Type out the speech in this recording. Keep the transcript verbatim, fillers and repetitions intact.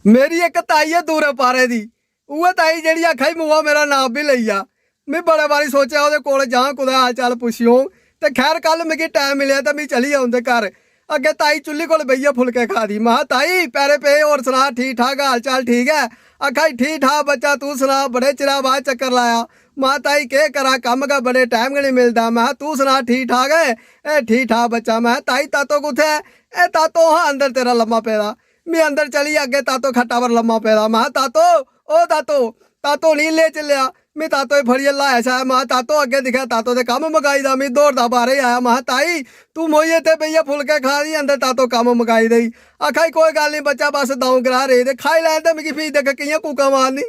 मेरी इक ताई ऐ दूरै पारै दी, उ'ऐ ताई जेह्ड़ी आखा दी मुआ मेरा नांऽ बी लेई जा। में बड़े बारी सोचेआ ओह्दे कोल जां कुतै हाल चाल पुच्छी औं, ते खैर कल मिगी टैम मिलेआ ते में चली गेआ उं'दे घर। अग्गें ताई चुल्ली कोल बेहियै फुलके खा दी। महां ताई पैरे पे, होर सना, ठीक ठाक, हाल चाल ठीक ऐ? आखा दी ठीक ठाक बच्चा, तूं सना, बड़े चिरा बाद चक्कर लाया। महां ताई केह् करां, कम्म गै बड़े, टैम गै निं मिलदा। महां तूं सना ठीक ठाक ऐ? ए ठीक ठाक बच्चा। महां ताई तातो कुत्थै ऐ? ए तातो हा अंदर तेरा लम्मा पेदा। में अंदर चली अग्गें तातो खट्टा पर लम्मा पेदा। महां तातो, ओ तातो, तातो निं ले चलेआ। में तातो गी फड़ियै लाया शाया। महां तातो अग्गें दिक्खेआ तातो ते कम्म मकाई दा। में दौड़दा बाहरै आया। महां ताई तूं मोइये इत्थै बेहियै फुलके खा दी, अंदर तातो कम्म मकाई देई। आखा दी कोई गल्ल निं बच्चा, बस द'ऊं ग्राह रेह् ते खाई लैन ते मिगी फ्ही दिक्ख कि'यां कूकां मारनी।